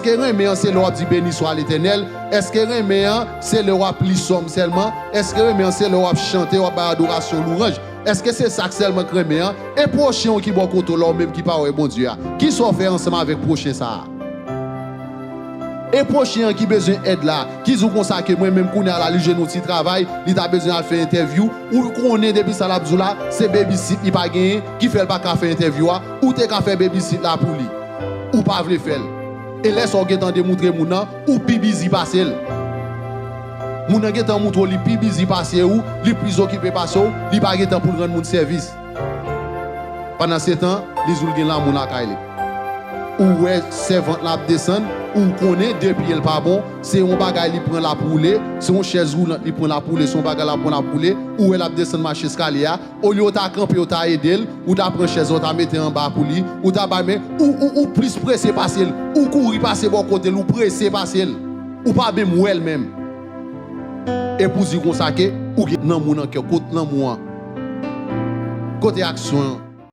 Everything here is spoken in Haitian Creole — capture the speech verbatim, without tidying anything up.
Èske renmen an se lè w ap di, "Beni swa Letènèl"? Èske renmen an se lè w ap li sòm sèlman? Èske renmen an se lè w ap chante, w ap bay adorasyon, lwanj? Èske se sa k sèlman k renmen an? E pwochen w ki bò kote w la, ou menm ki pa wè Bondye a, kisa w fè ansanm avèk pwochen sa a? E pwochen an ki bezwen èd la, ki di w konsa ke mwen menm kounye a la, li jwenn yon ti travay, li ta bezwen al fè entèvyou, ou konnen depi sa l ap di w la, se babysit li pa genyen, ki fè l pa ka fè entèvyou a, ou te ka fè babysit la pou li. Ou pa vle fè l. E lè sa w gentan demoutre moun nan, ou pi bizi pase l. Moun nan gentan moutre w li pi bizi pase ou, li plis okipe pase w, li pa gentan pou l rann moun sèvis. Pandansetan, li di w l gen lanmou lakay li. Ou wè sèvant la ap desann, ou konnen de pye l pa bon, se yon bagay li pran l ap woule, se yon chèz woulant li pran l ap woule, se yon bagay l ap pran l ap woule, ou wè l ap desann mache eskalye a, olye w ta kanpe, w ta ede l, ou ta pran chèz la, w ta mete anba pou li, ou ta bay men, ou, ou, ou plis prese pase l, ou kouri pase bò kote l, ou prese pase l, ou pa menm wè l menm. Epi w di konsa ke ou gen lanmou nan kè w, kot lanmou an? Kote aksyon an?